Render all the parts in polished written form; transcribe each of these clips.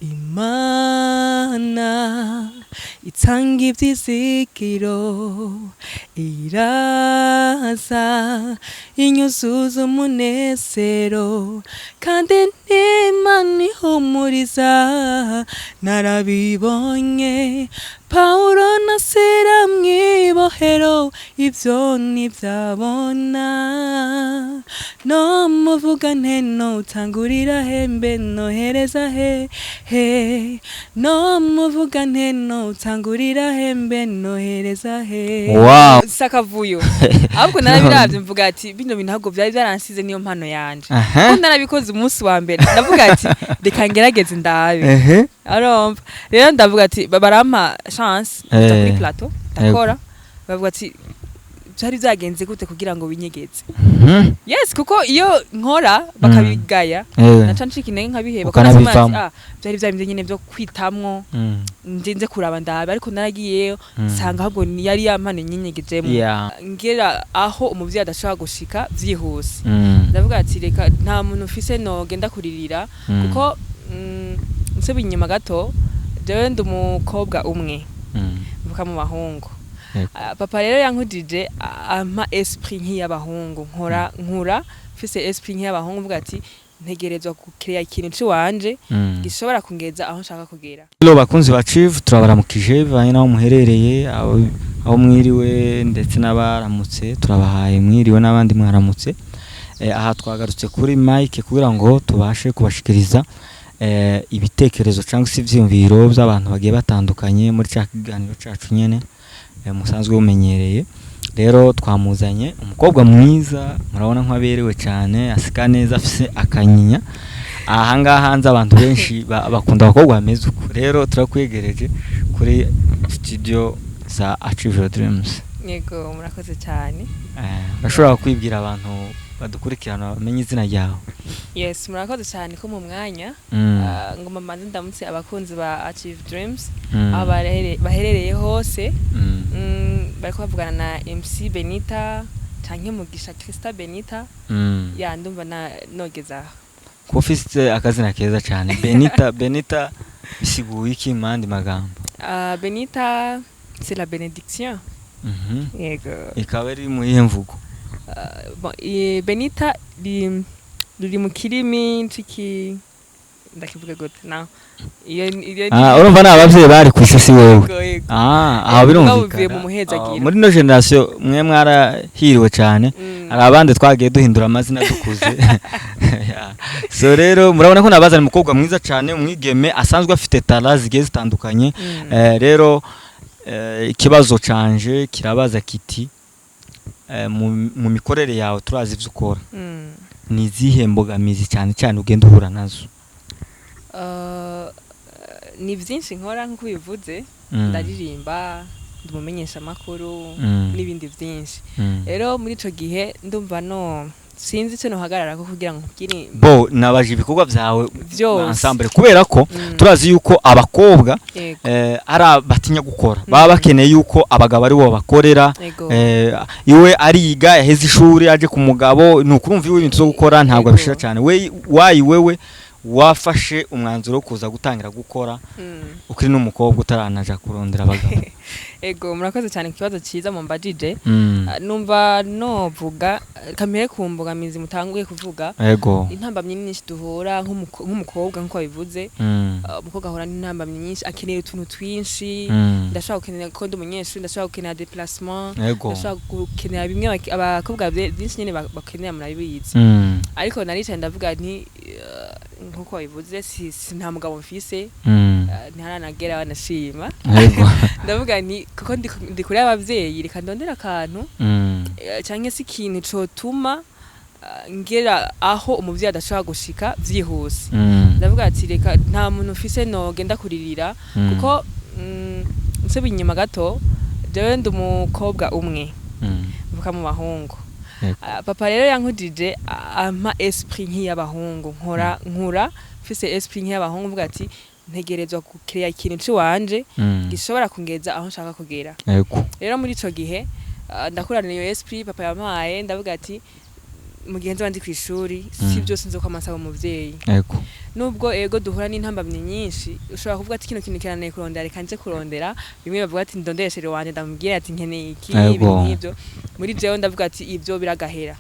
Imana itanga ibyizigiro, iraza inyuzuza umunezero, kandi n'Imana ihumuriza. Narabibonye Pawulo na Sira mw'ibohero, ibyo ntibyabona. No muvuga nte, no utangurira hembe, nohereza he he? No muvuga nte, no utangurira hembe, nohereza he? Wow. Sakavuyo, ahubwo narabiravye mvuga ati bino bintu ahubwo byari byaransize, niyo mpano yanje. Ko narabikoze umunsi wa mbere, ndavuga ati reka ngerageze ndabe. Arumva rero ndavuga ati barampa chance nja kuri plateau, ndakora. Bavuga ati byari byagenze gute kugira ngo binyegeze? Yes, kuko iyo nkora bakabigaya, naca ncika intege nkabiheba. Ukanabivamo. Ah, byari bya bindi nyene byo kwitamwo. Nje kuraba ndabe, ariko naragiyeyo nsanga ahubwo yari yampano nyinyegejemo. Ngera aho umuvyeyi adashobora gushika vyihuse, ndavuga ati reka, nta muntu ufise nogenda kuririra, kuko nsubiye inyuma gato, jewe ndi umukobwa umwe mvuka mu bahungu. Ah, papa rero yankujije ampa esprit nk'iy'abahungu. Nkora nkura mfise esprit nk'iy'abahungu, mvuga ati ntegerezwa gucréa ikintu ciwanje gishobora kungeza aho nshaka kugera. Hello bakunzi ba Chief, turabaramukije bivanye n'aho muherereye, aho mwiriwe ndetse n'abaramutse turabahaye mwiriwe n'abandi mwaramutse. Aha twagarutse kuri mic kugira ngo tubashe kubashikiriza ibitekerezo cyangwa se ivyiyumviro by'abantu bagiye batandukanye muri ca kiganiro cacu nyene musanzwe mumenyereye. Rero twamuzanye umukobwa mwiza, murabona ko aberewe cyane, aseka neza, afise akanyinya. Ahangaha hanze abantu benshi bakunda abakobwa bameze uko. Rero turakwegereje kuri studio za Achieve Your Dreams. Yego, murakoze cyane. Urashobora kwibwira abantu badukurikirana bamenye izina ryawe? Yes, murakoze cyane ko mu mwanya. Ah, ngoma manze ndamutse abakunzi ba Achieve Dreams aho baherereye hose. Bariko bavugana na MC Benita canke Mugisha Krista Benita. Ya, ndumva na nogeza aho. Kuba ufise akazina keza cyane, Benita. Benita bisiguye iki mu yandi magambo? Ah, Benita, c'est la bénédiction. Yego. Ikaba ari mu yihe mvugo? Ah, bon, Benita riri mu kirimi ciki, ndakivuga gute na iyo Ah, urumva ni abavyeyi bari ku isi, si wewe? Yego. Ah, aho Mugabo bivuye birumvikana. mu muhezagiro. Ah, muri no génération mwe mwarahiriwe cyane. Hari abandi twagiye duhindura amazina dukuze. Yeah. So rero murabona ko nabazana umukobwa mwiza cyane, umwigeme asanzwe afite talent zigiye zitandukanye. Rero ikibazo canje kirabaza kiti mu mikorere yawe, turazi ivyo ukora, ni izihe mbogamizi cyane cyane ugenda uhura nazo? Ni byinshi nkora nk'uko bivuze. Ndaririmba, ndi umumenyeshamakuru n'ibindi byinshi. Rero muri ico gihe ndumva no sinzi icyo nohagarara ko kugira ngo nkubwire. Bo nabaje ibikorwa byawe Vyose. ensemble, kubera ko turazi yuko abakobwa ari batinya gukora, baba bakeneye yuko abagabo ari bo babakorera. Iwe ariga, yaheze ishuri, aje ku mugabo, ni ukurumva iwe ibintu byo gukora ntabwo abishira cyane. We wayi wewe wafashe umwanzuro wo kuza gutangira gukora ukiri n'umukobwa, utaranaja kurondera abagabo? Ego, murakoze cyane ku kibazo cyiza mumbajije. Ah, numva novuga kamere ku mbogamizi mutanguye kuvuga. Intambamyi nyinshi duhura nk'umukobwa, nk'uko wabivuze. Ah, umukobwa ahura n'intambamyi nyinshi, akeneye utuntu twinshi. Ndashobora gukenera ko ndi umunyeshuri, ndashobora gukenera déplacement, ndashobora gukenera bimwe abakobwa byinshi nyene bakenera, murabizi. Ariko naricaye ndavuga nti nk'uko wabivuze, si nta mugabo mfise. Ntaranagera, banashima. Ndavuga nti kuko ndi kure y'abavyeyi, reka ndondere akantu canke se ikintu cotuma ngera aho umuvyeyi adashobora gushika vyihuse. Ndavuga ati reka, nta muntu mfise nogenda kuririra, kuko nsubiye inyuma gato, jewe ndi umukobwa umwe mvuka mu bahungu. Ah, papa rero yankujije ampa esprit nk'iy'abahungu. Nkora nkura mfise esprit nk'iy'abahungu, mvuga ati ntegerezwa gucréa ikintu ciwanje gishobora kungeza aho nshaka kugera. Rero muri ico gihe ndakurana iyo esprit papa yampaye, ndavuga ati mu gihe nzoba ndi kw'ishuri, si byose nzokwa amasaba umuvyeyi. Nubwo ego duhura n'intambamyi nyinshi, ushobora kuvuga ati kino kintu kirananiye kurondera, reka nje kurondera. Bimwe bavuga ati ndondere chéri wanje, ndamubwira ati nkeneye iki, ibintu nk'ivyo. Muri jewe ndavuga ati ibyo biragahera.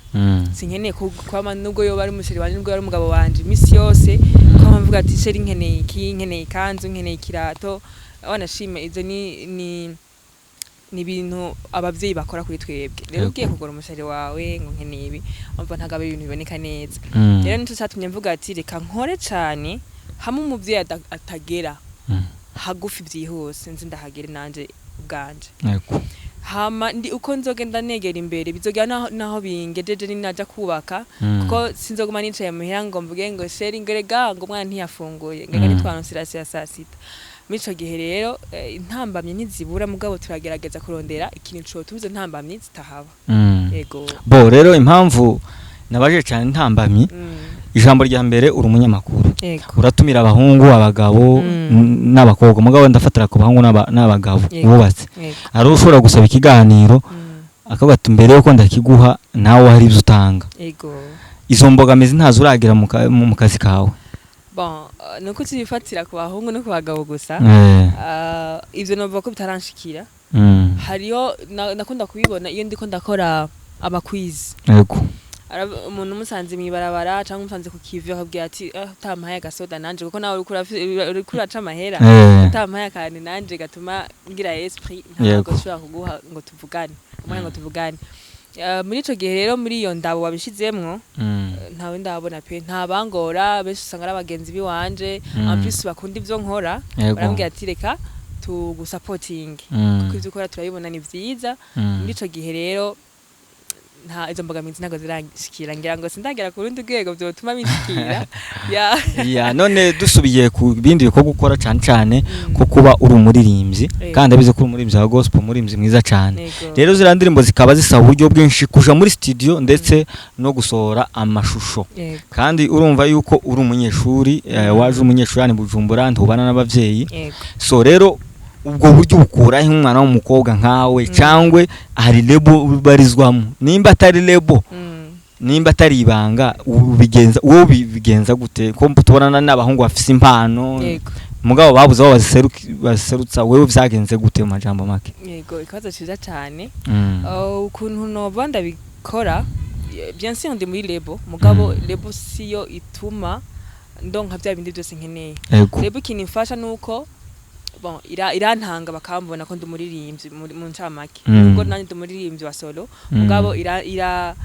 Sinkeneye kwama, nubwo yoba ari umu chéri wanje, nubwo yoba ari umugabo wanje, imisi yose kwama mvuga ati chéri, nkeneye iki, nkeneye ikanzu, nkeneye ikirato. Wanashime ivyo ni ibintu abavyeyi bakora kuri twebwe. Rero ugiye kugura umu chéri wawe ngo nkeneye ibi, umva ntabwo aba ari ibintu biboneka neza. Rero nico catumye mvuga ati reka nkore cane hamwe umuvyeyi atagera hagufi vyihuse, nzi ndahagere nanje ubwanje. Hama ndi uko nzogenda negera imbere, bizogera naho bingejeje ninaja kubaka, kuko sinzoguma nicaye muhira ngo mvuge ngo chéri, ngerega ngo umwana ntiyafunguye, ngega ntitwaronse ration ya saa sita. Muri ico gihe rero intambamyi ntizibura, mugabo turagerageza kurondera ikintu cotuma izo ntambamyi zitahaba. Yego. Bo rero impamvu nabaje cyane intambamyi, ijambo rya mbere, uri umunyamakuru, uratumira abahungu, abagabo n'abakobwa, mugabo ndafatira ku bahungu n'abagabo bubatse. Hari ushobora gusaba ikiganiro akavuga ati mbere yuko ndakiguha nawe hari ibyo utanga. Izo mbogamizi ntazo uragira mu kazi kawe? Bon, nuko tubifatira ku bahungu no ku bagabo gusa. Ivyo novuga ko bitaranshikira. Hariyo nakunda kubibona iyo ndiko ndakora ama quiz. Umuntu umusanze mw'ibarabara cyangwa umusanze ku kivi, akabwira ati ah, utampaye agasoda nanje, kuko nawe uriko uraca amahera, utampaye akantu nanje gatuma ngira esprit, ntabwo nshobora kuguha ngo tuvugane umwanya, ngo tuvugane. Muri ico gihe rero, muri iyo ndabo wabishizemwo, ntawe ndabona pe, ntabangora. Benshi usanga ari abagenzi biwanje, en plus bakunda ivyo nkora. Barambwira ati reka tugusapotinge, kuko ivyo ukora turabibona ni vyiza. Muri ico gihe rero nta izo mbogamizi ntabwo zirashikira, ngira ngo sindagera ku rundi rwego vyotuma bishikira ya. Ya, none dusubiye ku bindi bikorwa ukora, cyane cyane ko kuba uri umuririmbyi, kandi abize ko uri umuririmbyi wa gospel, umuririmbyi mwiza cyane. Rero ziriya ndirimbo zikaba zisaba uburyo bwinshi, kuja muri studio ndetse no gusohora amashusho. Kandi urumva yuko uri umunyeshuri, waje umunyeshuri hano i Bujumbura, ntubana n'abavyeyi. So rero ubwo buryo bukurahe nk'umwana w'umukobwa nkawe? Cyangwa hari label ubarizwamo? Nimba atari label, nimba atari ibanga, ubigenza, wowe ubigenza gute, ko tubonana n'abahungu bafise impano mugabo babuze aho baziserutsa? Wewe vyagenze gute mu majambo make? Yego, ikibazo ciza cane. Ukuntu noba ndabikora, bien sûr ndi muri label, mugabo label siyo ituma ndonka bya bindi byose nkeneye. Label ikintu imfasha nuko bon irantanga bakambona ko ndi umuririmbyi mu ncamake, nubwo nanjye ndi umuririmbyi wa solo, mugabo ira ira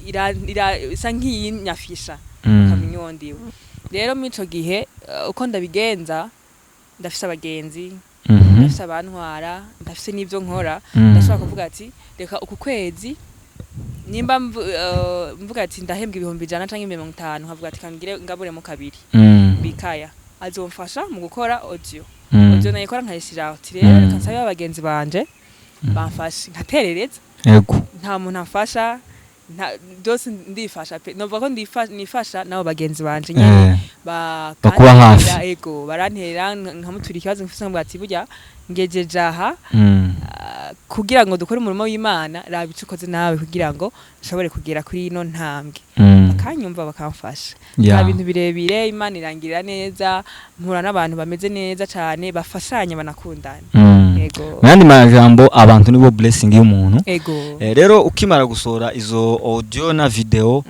ira ira isa nk'iyinyafisha, ukamenya uwo ndiwe. Rero muri ico gihe uko ndabigenza, ndafise abagenzi, ndafise abantwara, ndafise n'ivyo nkora. Ndashobora kuvuga ati reka uku kwezi nimba mvuga ati ndahembwa 100,000 canke 50,000, nkavuga ati kangire ngaburemo kabiri, bikaya azomfasha mu gukora audio. Audio nayikora nkayishiraho, ati rero reka nsabe abagenzi banje bamfashe, nkaterereza. Nta muntu amfasha, byose ndifasha pe. Novuga ko nifasha nabo bagenzi banje nyene Bakuba hafi. Ego, baranterera, nkamutura ikibazo mfise, nkamubwira ati burya ngejeje aha, kugira ngo dukore umurimo w'Imana, raba ico ukoze nawe kugira ngo nshobore kugera kuri ino ntambwe. Bakanyumva, bakamfasha. Nta bintu birebire, Imana irangirira neza, mpura n'abantu bameze neza cane, bafashanya, banakundana. Ego. Mu yandi majambo, abantu nibo blessing y'umuntu. Ego. Rero ukimara gusohora izo audio na video,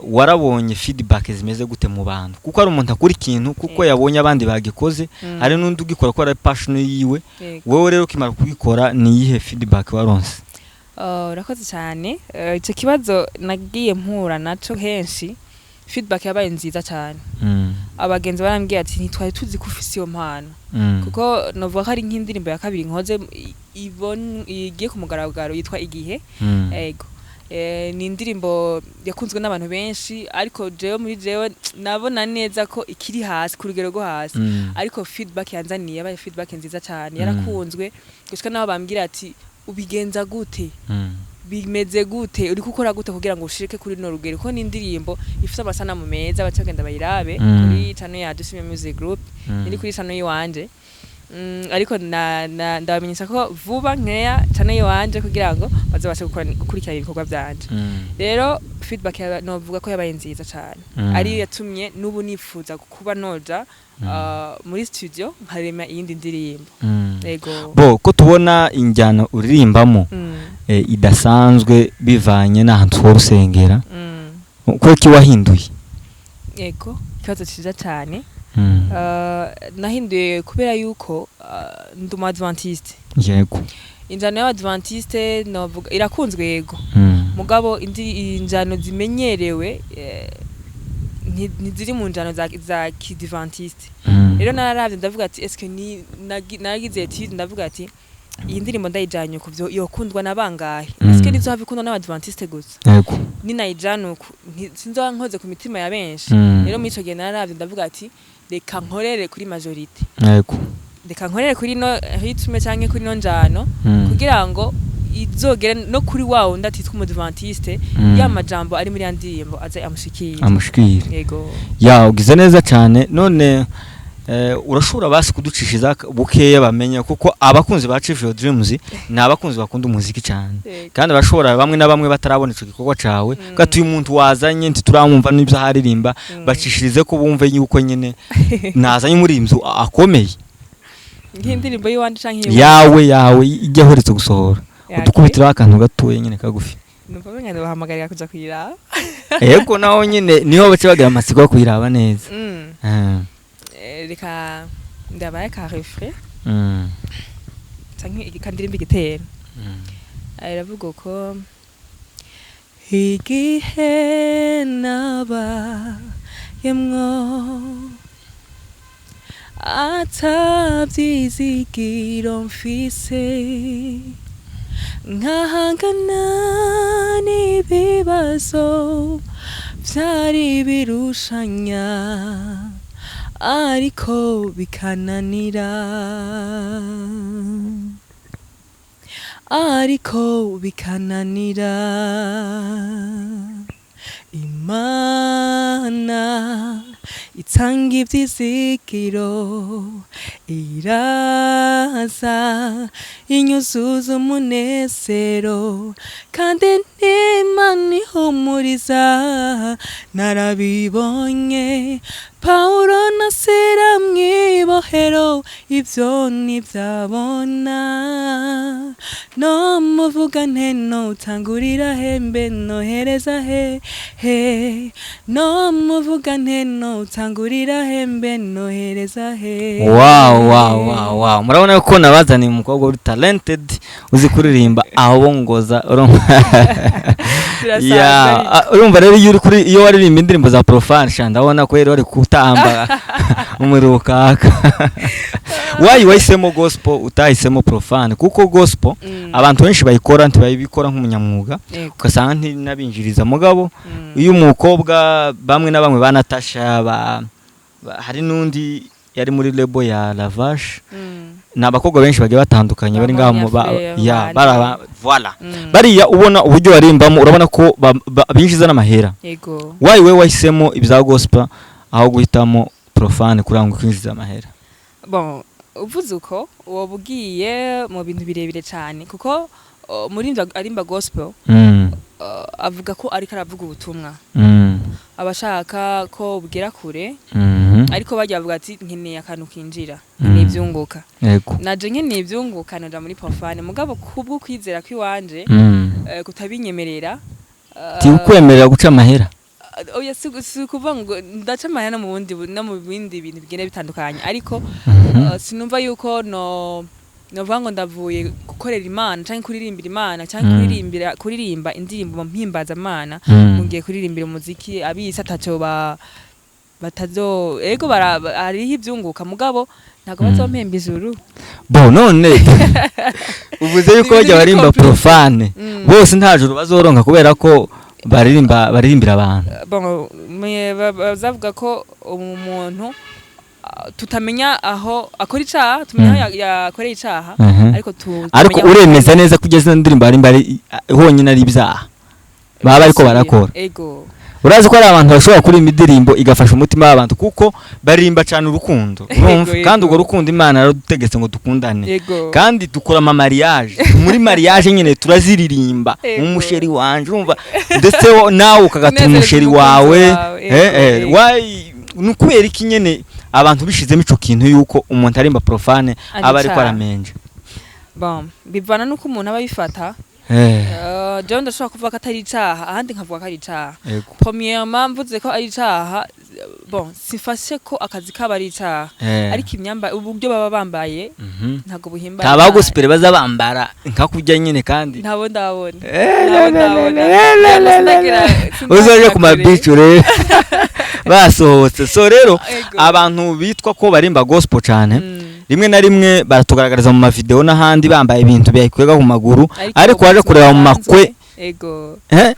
warabonye feedback zimeze gute mu bantu? Kuko hari umuntu akora ikintu kuko yabonye abandi bagikoze, hari n'undi ugikora ko ari passion yiwe. Wowe rero ukimara kubikora, ni iyihe feedback waronse? Urakoze cyane. Ico kibazo nagiye mpura naco henshi. Feedback yabaye nziza cyane. Abagenzi barambwiye ati ntitwari tuzi ko ufise iyo mpano, kuko novuga ko ari nk'indirimbo ya kabiri nkoze igiye ku mugaragaro, yitwa Igihe. Ego. Ni indirimbo yakunzwe n'abantu benshi, ariko jewe muri jewe nabona neza ko ikiri hasi, ku rugero rwo hasi. Ariko feedback yanzaniye yabaye feedback nziza cyane. Yarakunzwe gushika naho bambwira ati ubigenza gute, bimeze gute, uri gukora gute kugira ngo ushike kuri no rugero, ko ni indirimbo ifite amasanamu meza, baca bagenda bayirabe kuri channel ya Dushime Music Group, iri kuri channel yiwanje. Ariko ndabamenyesha ko vuba nkeya channel yiwanje kugira ngo bazabashe gukurikirana ibikorwa vyanje. Rero feedback novuga ko yabaye nziza cane, ariyo yatumye n'ubu nifuza kuba noja muri studio nkarema iyindi ndirimbo. Yego. Bo ko tubona injyana uririmbamo idasanzwe bivanye n'ahantu wowe usengera, kuko wahinduye? Yego, ikibazo ciza cane. Nahinduye kubera yuko ndi umu adventiste. Injyana y'abadventiste novuga irakunzwe, yego, mugabo indi injyano zimenyerewe ntiziri mu njyano za kidventiste. Rero nararavye ndavuga ati eske ni naragize étude, ndavuga ati iyi ndirimbo ndayijanye uku yokundwa na bangahe? Eske nizohava ikundwa n'abadventiste gusa? Ninayijana uku sinzoba nkoze ku mitima ya benshi. Rero muri ico gihe nararavye ndavuga ati reka nkorere kuri majorité, reka nkorere kuri no rythme canke kuri no njano, kugira ngo izogere no kuri wa wundi atitwa umudventiste, ya majambo ari muri ya ndirimbo aze amushikire. Amushikire. Yego. Ya, ugize neza cyane. None urashobora basi kuducishiza bukeya bamenye, kuko abakunzi ba Achieve Your Dreams ni abakunzi bakunda umuziki cyane, kandi bashobora bamwe na bamwe batarabona ico gikorwa cawe, gati uyu muntu wazanye ntituramwumva n'ibyo aharirimba. Bacishirize ko bumve yuko nyene nazanye umuririmvyi akomeye. Nk'indirimbo y'iwanje canke iy'uwundi? Yawe ijya ahoretse gusohora. Udukubitiraho akantu gatoya nyene kagufi. Numva umenga ndabahamagarira kuja kuyiraba. Yego, naho nyene niho baca bagira amatsiko yo kuyiraba neza. Reka ndabaye ka refrain canke kandirimba igitero. Iravuga uko: igihe nabayemwo atavyizigiro mfise, nkahangana n'ibibazo vyari birushanya ariko bikananira, ariko bikananira, Imana itanga ivyizigiro iraza inyuzuza umunezero, kandi n'Imana ihumuriza narabibonye. Pawulo na Sila mw'ibohero ivyo ntivyabona. No muvuga nte, no tangurira he, mbe nohereza he he? No muvuga nte, no tangurira he, mbe nohereza he? Wow, murabona ko nabazaniye umukobwa uri talented, uzi kuririmba abongoza, urumva? Turasanzwe. Ya, urumva rero iyo uri kuri, iyo waririmba indirimbo za profane sha, ndabona ko rero wari kutamba umuriro ukaka. Wayi wahisemo gospel utahisemo profane? Kuko gospel abantu benshi bayikora ntibayibikora nk'umunyamwuga, ugasanga ntinabinjiriza, mugabo iyo umukobwa bamwe na bamwe ba Natasha hari n'undi yari muri label ya Lavashe, ni abakobwa benshi bagiye batandukanye bari ngaho Ba ya Monia baraba, voilà. Bariya ubona uburyo barimbamo, urabona ko binjiza n'amahera. Wayi we wahisemo ibya gospel aho guhitamo profane kugira ngo kwinjiza amahera? Bon, uvuze uko woba ugiye mu bintu birebire cyane, kuko umuririmbyi arimba gospel avuga ko ariko aravuga ubutumwa, aba ashaka ko bugera kure, ariko bajya bavuga ati nkeneye akantu kinjira, nkeneye ibyunguka. Naje nkeneye ibyunguka, naja muri profane, mugabo kubwo kwizera kw'iwanje kutabinyemerera. Tikwemerera guca amahera. Oya, si ukuvuga ngo ndaca amahera no mu bundi no mu bindi bintu bigenda bitandukanye, ariko sinumva yuko no novuga ngo ndavuye gukorera Imana canke kuririmbira Imana canke kuririmba indirimbo mpimbazamana, ngiye kuririmbira umuziki abisi ataco ba batazo. Ego, hariho ivyunguka, mugabo ntabwo bazompemba ijuru. Bo none uvuze yuko Ni bajya ibintu barimba biri profane bose nta juru bazoronka kubera ko baririmba, baririmbira abantu? Bon, bazavuga ko umuntu tutamenya aho akora icaha, tumenya aho yakoreye icaha, ariko ariko tutamenya aho uremeza neza ko ugeze indirimbo barimba ari honyine ari ibyaha baba bariko barakora? Ego. Urazi ko hari abantu bashobora kuririmba indirimbo igafasha umutima w'abantu, kuko baririmba cyane urukundo, urumva? Kandi urwo rukundo Imana yaradutegetse ngo dukundane. Kandi dukora ama mariage, muri mariage nyine turaziririmba. Umuchéri wanje, urumva, ndetse nawe ukagatuma Unezereza umuchéri umukunzi wawe. wawe. Why, ni ukubera iki nyene abantu bishizemo ico kintu yuko umuntu arimba profane Ari aba ariko icaha? aramenje? Bon, bivana nuko umuntu aba abifata. Jewe ndashobora kuvuga ko atari icaha, ahandi nkavuga ko ari icaha. Premièrement, mvuze ko ari icaha, bon, sifashe ko akazi kaba ari icaha, ariko imyamba, uburyo baba bambaye ntabwo buhimbaye Ntaba Imana. gospel baza bambara nka kurya nyine kandi? Ntabo ndabona. Le, Ntabo le, ndabona. le, le, le, le, le. Uzoje ku mabici urebe basohotse. So rero abantu bitwa ko barimba gospel cyane, rimwe na rimwe baratugaragariza mu mavideo n'ahandi bambaye ibintu bikwega ku maguru, ariko waje kureba mu makwe,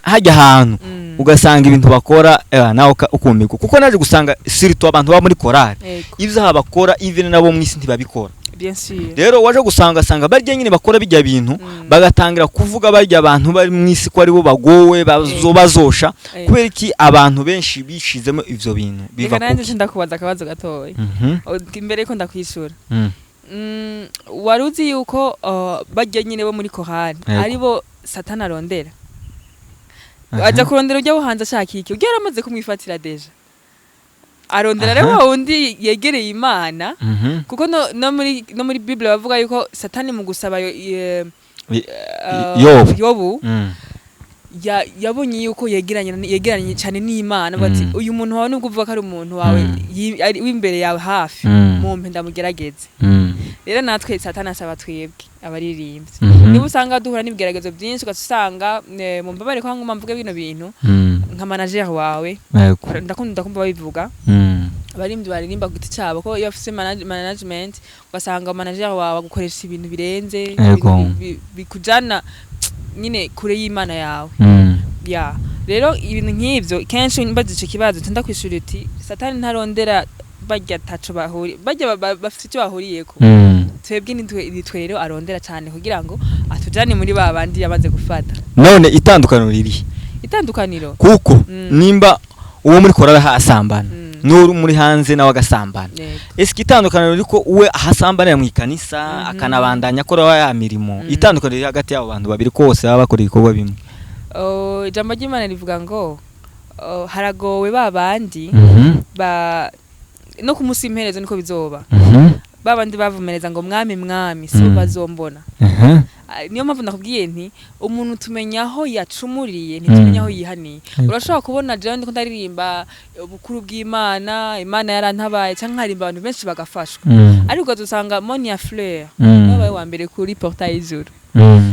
hajya ahantu ugasanga ibintu bakora, nawe ukumirwa, kuko naje gusanga surtout abantu baba muri korali, ibyaha bakora, even nabo mu isi ntibabikora. Bien sûr. Rero waje gusanga, asanga barya nyine bakora bijya bintu, bagatangira kuvuga barya abantu bari mu isi ko aribo bagowe, bazosha. Kubera iki abantu benshi bishizemo ivyo bintu biva Reka nanjye kuki? ndakubaza akabazo gatoya. Imbere ko ndakwishura, wari uzi yuko barya nyine bo muri korali aribo Satani arondera? Aja kurondera ujya wo hanze ashaka iki? Ujya yaramaze kumwifatira déjà, arondera rero wa wundi yegereye Imana. Kuko no muri Bible bavuga yuko Satani mu gusaba Yobu. Yobu, yabonye yuko yegeranye cyane n'Imana, bati uyu muntu wawe, nubwo uvuga ko ari umuntu wawe, ari w'imbere yawe hafi, mumpe ndamugerageze. Rero natwe Satani asaba twebwe abaririmbyi, niba usanga duhura n'ibigeragezo byinshi, ugaca usanga, mumbabare ko nguma mvuge bino bintu, nka manager wawe, ndakunda kumva babivuga, abaririmbyi baririmba ku giti cyabo, ko iyo bafise management, ugasanga manager wawe agukoresha ibintu birenze, ibintu bikujana nyine kure y'Imana yawe. Ya, rero ibintu nk'ivyo kenshi mbaza ico kibazo, tenda kwishura uti Satani ntarondera barya taco bahuri, barya bafite icyo bahuriyeko. Twebwe nitwe rero arondera cyane kugira ngo atujane muri ba bandi yamaze gufata. None itandukaniro riri? Itandukaniro? Kuko nimba uwo muri korali asambana, n'uri muri hanze nawe agasambana, ese itandukaniro riri ko uwe ahasambanira mu ikanisa, akanabandanya akora ya mirimo? Itandukaniro riri hagati y'abo bantu babiri kose baba bakora ibikorwa bimwe? Oh, ijambo ry'Imana rivuga ngo, oh, haragowe ba bandi ba no ku munsi w'imperezo niko bizoba, ba bandi bavumereza ngo "Mwami, Mwami", si bo bazombona. Ah, niyo mpamvu nakubwiye nti umuntu tumenya aho yacumuriye, ntitumenya aho yihaniye. Urashobora kubona jewe ndiko ndaririmba ubukuru bw'Imana, Imana yarantabaye, canke nkarimba abantu benshi bagafashwa, ariko ukazosanga Monia Fleur wabaye wa mbere kuri portail y'ijuru.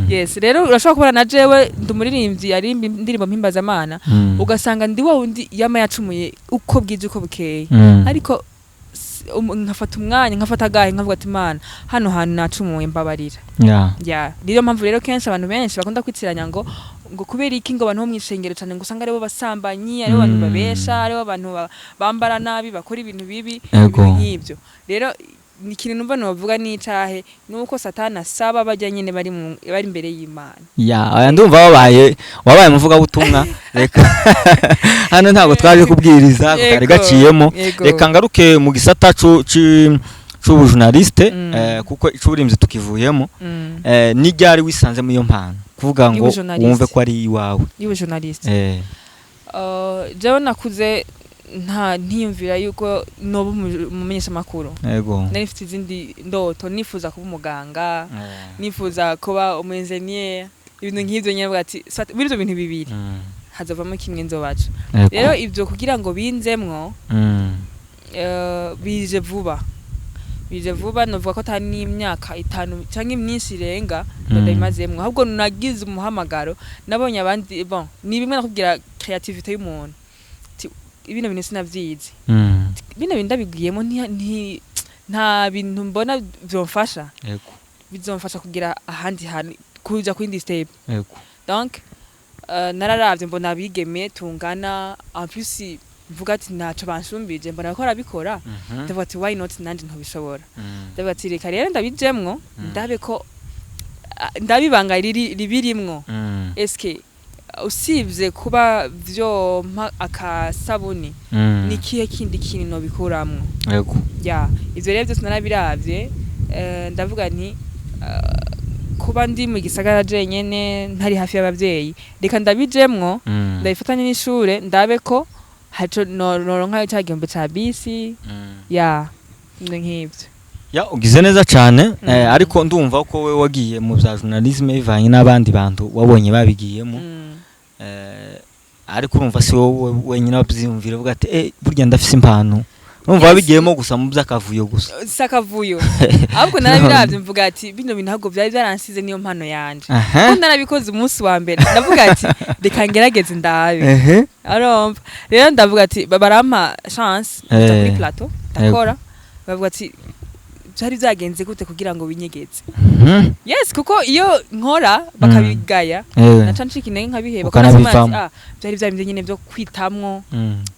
Yes, rero urashobora kubona na jewe ndi umuririmbyi aririmba indirimbo mpimbazamana, ugasanga ndi wa wundi yama yacumuye uko bwije uko bukeye, ariko nkafata umwanya, nkafata agahe, nkavuga ati "Imana, hano hantu nacumuye, mbabarira." Ya, niyo mpamvu rero kenshi abantu benshi bakunda kwitiranya ngo kubera iki ngo abantu bo mw'ishengero cyane ngo usanga aribo basambanyi, aribo bantu babesha, aribo bantu bambara nabi, bakora ibintu bibi, ibintu nk'ibyo. Rero ni ikintu numva novuga n'icahe, nuko Satani asaba bajya nyine bari imbere y'Imana. Ya, oya, ndumva wabaye umuvugabutumwa. Reka, hano ntabwo twaje kubwiriza, ako kari gaciyemo. Reka ngaruke mu gisata c'ubujournaliste, kuko ic'uburimvyi tukivuyemo. Ni ryari wisanze muri iyo mpano kuvuga ngo Y'ubujournaliste. wumve ko ari iwawe? Y'ubujournaliste? Jewe nakuze nta ntiyumvira yuko noba umumenyeshamakuru. Nari mfite izindi ndoto, nifuza kuba umuganga, nifuza kuba umu ingénieur, ibintu nk'ivyo nyene. Bavuga ati muri ivyo bintu bibiri hazovamo kimwe nzobaca. Rero ivyo kugira ngo binzemwo, bije vuba, bije vuba. Novuga ko atari n'imyaka 5 canke myinshi irenga ndabimazemwo, ahubwo nagize umuhamagaro, nabonye abandi. Bon, ni bimwe nakubwira, creativité y'umuntu. Ti, bino bintu sinavyize, bino bintu ndabigiyemo, nta bintu mbona vyomfasha, bizomfasha kugira ahandi hantu, kuja ku yindi step. Donc nararavye mbona abigeme tungana, en plus mvuga ati ntaco banshumbije, mbona ko arabikora, ndavuga ati why not, nanje ntobishobora. Ndavuga ati reka rero ndabijemwo, ndabe ko, ah, ndabe ibanga riri ribirimwo. Eske Usibye kuba vyompa akasabuni, ni kihe kindi kintu nobikuramwo? Ya, ivyo rero byose narabiravye, ndavuga nti kuba ndi mu gisagara jenyene, ntari hafi y'abavyeyi, reka ndabijemwo, ndabifatanye n'ishure, ndabe ko haco noronka ca gihumbi ca bisi. Ya, ni nk'ivyo. Ya, ugize neza cyane. Ariko ndumva ko we wagiye mu bya journalisme bivanye n'abandi bantu wabonye babigiyemo. Ariko urumva si wowe wenyine wabyiyumvira uvuga ati burya ndafise impano. Urumva wabigiyemo gusa mu by'akavuyo gusa. Si akavuyo, ahubwo narabiravye mvuga ati bino bintu ahubwo vyari byaransize, niyo mpano yanje. Ko narabikoze umunsi wa mbere, ndavuga ati reka ngerageze ndabe. Arumva rero ndavuga ati barampa chance, nja kuri plateau ndakora, bavuga ati byari byagenze gute kugira ngo binyegeze? Yes, kuko iyo nkora bakabigaya, naca ncika intege nkabiheba, kuko nasema ati, Ukanabivamo. ah, byari bya bindi nyine byo kwitamwo,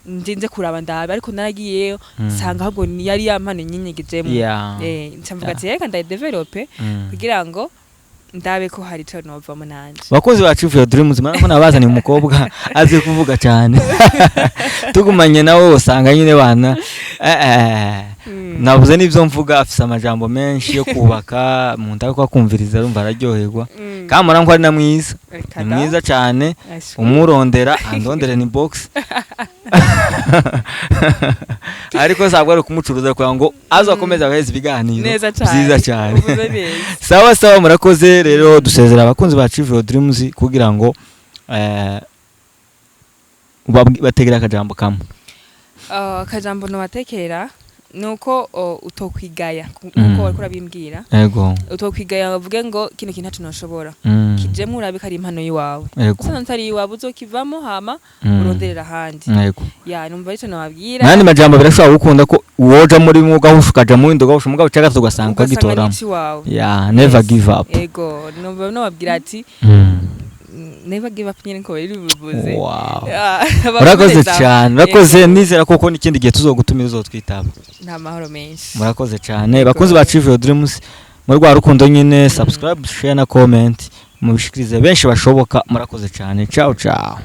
nje kuraba ndabe, ariko naragiyeyo nsanga ahubwo yari ya mpano nyinyegejemo. Nca mvuga ati reka ndayidevelope kugira ngo ndabe ko hari ico novamo nanje. Bakunzi bacu Your Dreams, murabona ko nabazaniye umukobwa azi kuvuga cyane. Tugumanye nawe usanga nyine bana nabuze n'ibyo mvuga, afise amajambo menshi yo kubaka mu nda, ko akumviriza arumva araryoherwa. Kandi murabona ko ari na mwiza. Reka Ni da. mwiza cyane. Ashwi. Umurondera andondere ni box, ariko sabwo ari ukumucuruza kugira ngo aze akomeze abaheze ibiganiro Neza cyane. byiza cyane. Uvuze neza. Sawa sawa, murakoze. Rero dusezera abakunzi ba Your Dreams kugira ngo bategere akajambo kamwe. Akajambo nobatekera ni uko utokwigaya nkuko wariko urabimbwira. Utokwigaya ngo uvuge ngo kino kintu ntaco noshobora. Kijemwo urabe ko ari impano yiwawe. Usanze atari iwawe, uzokivamo hama uronderera ahandi. Ya, numva arico nobabwira. N'andi majambo, birashobora gukunda ko woja muri mwe ugahusha, ukaja mu windi ugahusha, mugabo uca ugasanga Ugasanga ukagitoramo. n'iciwawe. Ya, never Yes. give up. Ego, numva nobabwira ati never give up nyene, ko biri buvuze. Murakoze Bakomeza. cyane, murakoze. Yego. Nizera koko n'ikindi gihe tuzogutumira uzotwitaba. Nta mahoro menshi. Murakoze cyane, bakunzi ba Your Dreams, muri rwa rukundo nyine, subscribe, share na comment, mubishikirize benshi bashoboka. Murakoze cyane, ciao ciao.